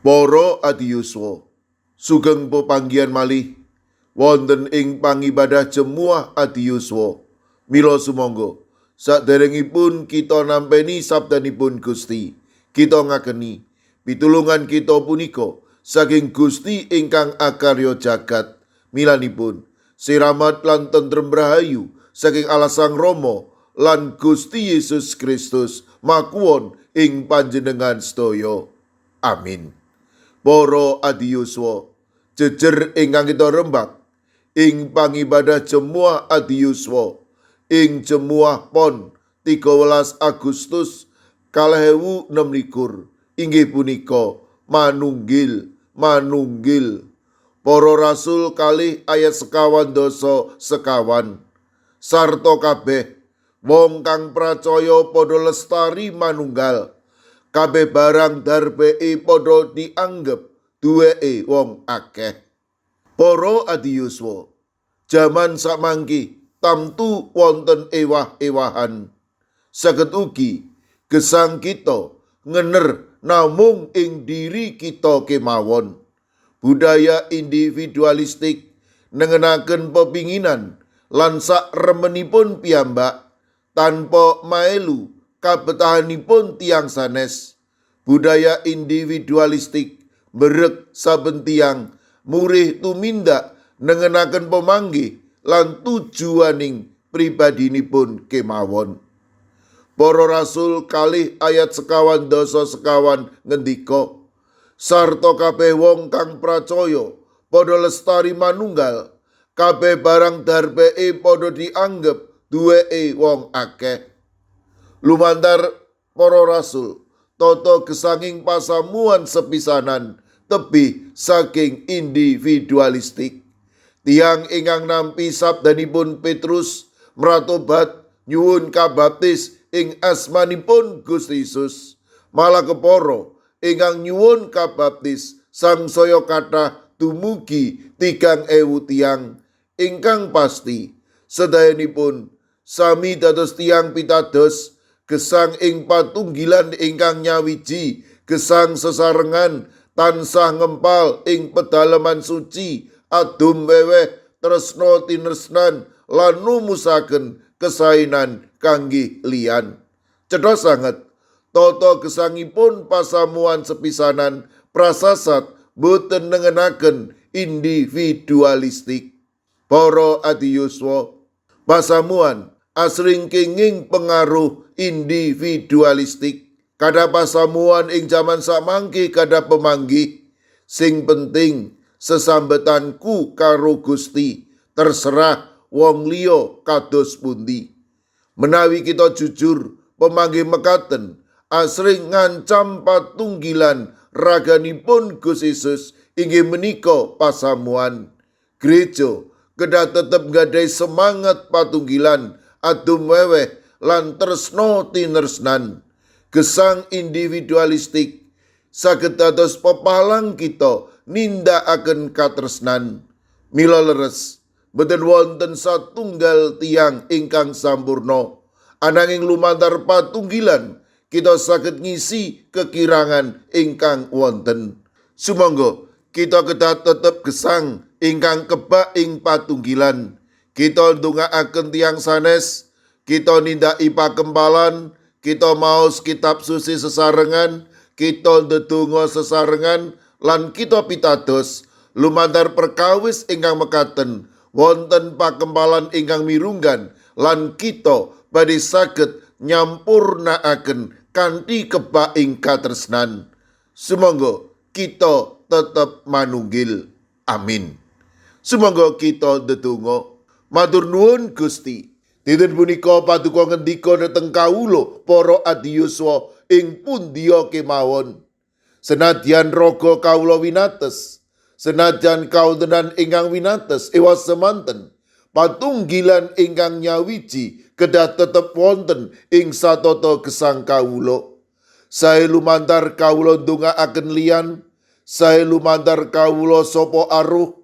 Para adiyuswa, sugeng pepanggihan malih wonten ing pangibadah Jemuah Adiyuswa. Mila sumangga saderengipun kita nampeni sabdanipun Gusti, kita ngakeni pitulungan kita punika saking Gusti ingkang akarya jagat. Milanipun siramat lan tentrem rahayu saking Allah Sang Rama lan Gusti Yesus Kristus makuwon ing panjenengan sedaya. Amin. Para adiyuswa, jejer ingkang kita rembak ing pangibadah Jemuah Adiyuswa ing Jemuah Pon 13 Agustus 2026 inggih punika manunggil manunggil. Para Rasul 2 ayat 25. Sarta kabeh wong kang pracaya padha lestari manunggal, kabeh barang darbeke padha dianggep duweke wong akeh. Para adiyuswa, jaman samangki tamtu wonten ewah-ewahan. Saged ugi gesang kita ngener namung ing diri kita kemawon. Budaya individualistik nengenaken pepinginan lan sak remenipun piyambak tanpa maelu kabetahanipun tiang sanes. Budaya individualistik berek saben tiang murih tumindak nengenaken pemanggih lan tujuaning pribadinipun kemawon. Para Rasul 2 ayat 25 ngendika, sarta kabeh wong kang pracaya padha lestari manunggal, kabeh barang darbeke padha dianggep duweke wong akeh. Lumantar para rasul tata gesanging pasamuan sepisanan tebih saking individualistik. Tiang ingkang nampi sabdanipun Petrus mratobat nyuwun kabaptis ing asmanipun Gusti Yesus, malah kepara ingkang nyuwun kabaptis sangsaya kathah dumugi 3.000 tiang ingkang pasti sedayanipun sami dados tiang pitados gesang ing patunggilan ingkang nyawiji, gesang sesarengan tansah ngempal ing pedalaman suci, adum weweh tresno tinesnan lan numusaken kesainan kangge liyan. Cetha sanget tata gesangipun pasamuan sepisanan prasasat boten nengenaken individualistik. Para adiyuswa, pasamuan asring kenging pengaruh individualistik. Kada pasamuan ing jaman samangke kada pemanggih, sing penting sesambetanku karo Gusti, terserah wong liya kados pundi. Menawi kita jujur pemanggih mekaten asring ngancam patunggilan raganipun Gusti Yesus inggih menika pasamuan. Gereja kedah tetep nggadahi semangat patunggilan, adum weweh lan tresno tinersnan. Gesang individualistik saged dados pepalang kita nindakaken katresnan. Mila leres boten wonten satunggal tiang ingkang sampurna, ananging lumantar patunggilan kita saged ngisi kekirangan ingkang wonten. Sumangga kita kedah tetep gesang ingkang kebak ing patunggilan. Kita ndongaaken tiang sanes, kita nindaki pakempalan, kita maos kitab suci sesarengan, kita ndedonga sesarengan, lan kita pitados lumantar perkawis ingkang mekaten wonten pakempalan ingkang mirunggan, lan kita badhe saged nyampurnaaken kanthi kebak ing katresnan. Sumangga kita tetep manunggil. Amin. Sumangga kita ndedonga. Matur nuwun Gusti. Dinten punika paduka ngendika dhateng kawula para adiyuswa ing pundiya kemawon. Senadyan raga kawula winates, senajan kawontenan ingkang winates ewa semanten, patunggilan ingkang nyawiji kedah tetep wonten ing satata gesang kawula. Sae lumantar kawula ndongaaken liyan, sae lumantar kawula sapa aruh,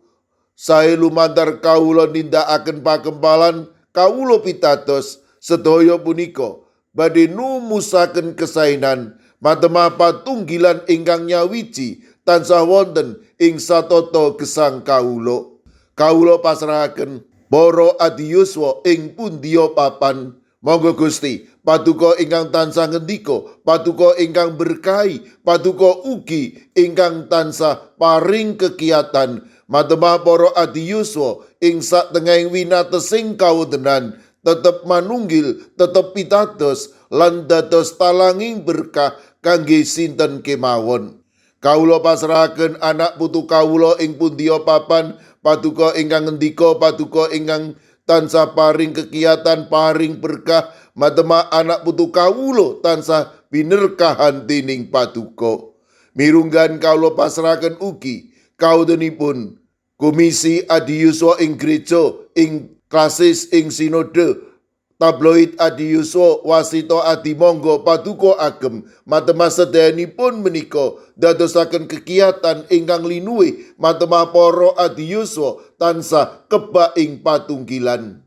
sae lumantar kawula nindakaken pakempalan, kawula pitados sedaya punika badhe numusaken kesainan matemah patunggilan ingkang nyawiji tansah wonten ing satata gesang kawula. Kawula pasrahaken para adiyuswa ing pundiya papan. Monggo Gusti, paduka ingkang tansah ngendika, paduka ingkang berkahi, paduka ugi ingkang tansah paring kekiatan, matemah para adiyuswa ing satengahing winatesing kawontenan tetep manunggil, tetep pitados lan dados talanging berkah kangge sinten kemawon. Kawula pasrahaken anak putu kawula ing pundiya papan, paduka ingkang ngendika, paduka ingkang tansah paring kekiatan, paring berkah, matemah anak putu kawula tansah binerkahan dening paduka. Mirunggan kawula pasrahaken ugi kawontenipun Komisi Adiyuswa ing gereja, ing klasis, ing sinode, tabloid Adiyuswa, wasita adimangga paduka agem, matemah sedayanipun menika dadosaken kegiatan ingkang linuwih, matemah para adiyuswa tansah kebak ing patunggilan.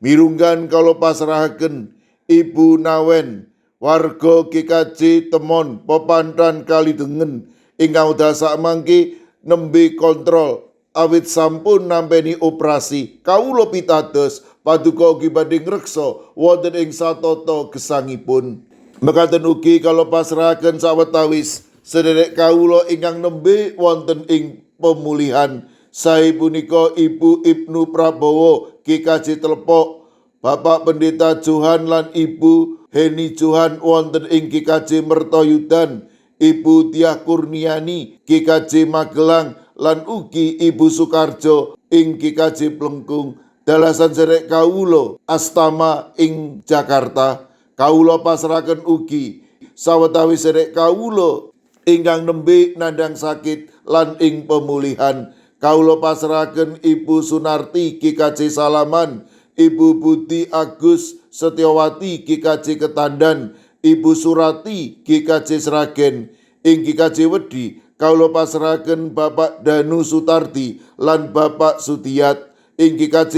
Mirunggan kawula pasrahaken Ibu Nawen, warga GKJ Temon, Pepantan Kalidengen, ingkang wekdal sakmangke nembe kontrol awit sampun nampeni operasi. Kawula pitados paduka ugi badhe ngreksa wonten ing satata gesangipun. Mekaten ugi kawula pasrahaken sawetawis sederek kawula ingkang nembe wonten ing pemulihan, sae punika Ibu Ibnu Prabowo GKJ Telepok, Bapak Pendeta Johan lan Ibu Heni Johan wonten ing GKJ Mertoyudan, Ibu Tiah Kurniani GKJ Magelang lan ugi Ibu Sukarjo ing GKJ Plengkung, dalasan serek kawula Astama ing Jakarta. Kawula pasrahaken ugi sawetawis serek kawula ingkang nembe nandhang sakit lan ing pemulihan. Kawula pasrahaken Ibu Sunarti GKJ Salaman, Ibu Budi Agus Setiawati GKJ Ketandan, Ibu Surati GKJ Sragen. Ing GKJ Wedi kawula pasrahaken Bapak Danu Sutardi lan Bapak Sudiyat. Ing GKJ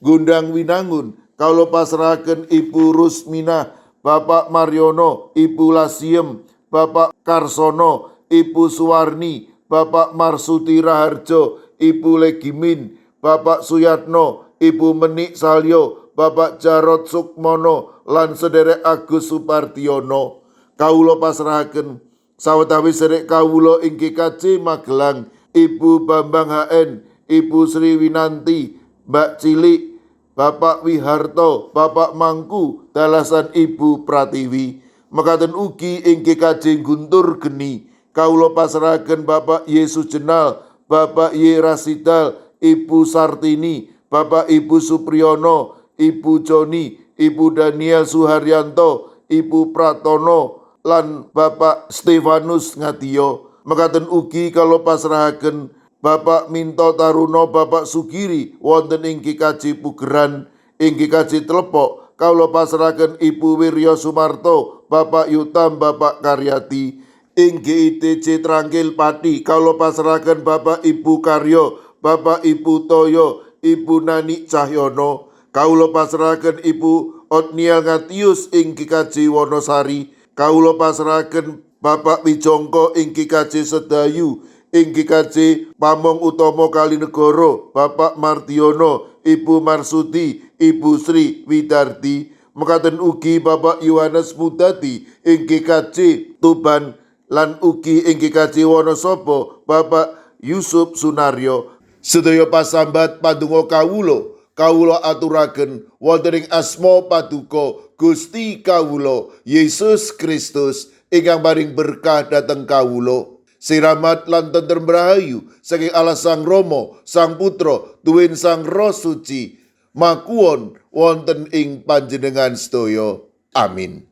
Gundang Winangun kawula pasrahaken Ibu Rusminah, Bapak Maryono, Ibu Lasiem, Bapak Karsono, Ibu Suwarni, Bapak Marsuti Raharjo, Ibu Legimin, Bapak Suyatno, Ibu Menik Salyo, Bapak Jarod Sukmono lan sederek Agus Supardiono. Kawula pasrahaken sawetawis sederek kawula ing GKJ Magelang, Ibu Bambang HN, Ibu Sri Winanti, Mbak Cilik, Bapak Wiharto, Bapak Mangku, dalasan Ibu Pratiwi. Mekaten ugi ing GKJ Guntur Geni, kawula pasrahaken Bapak Yesus Jenal, Bapak Y Rasidal, Ibu Sartini, Bapak Ibu Supriyono, Ibu Joni, Ibu Daniel Suharyanto, Ibu Pratono lan Bapak Stefanus Ngadiyo. Mekaten ugi kawula pasrahaken Bapak Minto Taruno, Bapak Sugiri wonten ing GKJ Pugeran. Ing GKJ Telepok kawula pasrahaken Ibu Wirya Sumarto, Bapak Yutam, Bapak Karyati. Ing GITC Trangkil Pati kawula pasrahaken Bapak Ibu Karyo, Bapak Ibu Toyo, Ibu Nani Cahyono. Kawula pasrahaken Ibu Otniel Ngatius ing GKJ Wonosari. Kawula pasrahaken Bapak Wijongko ing GKJ Sedayu. Ing GKJ Pamong Utomo Kalinegoro, Bapak Mardiono, Ibu Marsudi, Ibu Sri Widardi. Mekaten ugi Bapak Yohanes Mudadi ing GKJ Tuban lan ugi ing GKJ Wonosobo Bapak Yusuf Sunaryo. Sedaya pasambat pandonga kawula, kawula aturaken wonten ing asma paduka Gusti kawula Yesus Kristus ingkang paring berkah dhateng kawula. Siramat lan tentrem rahayu saking Allah Sang Rama, Sang Putra, tuwin Sang Roh Suci, makuwon wonten ing panjenengan sedaya. Amin.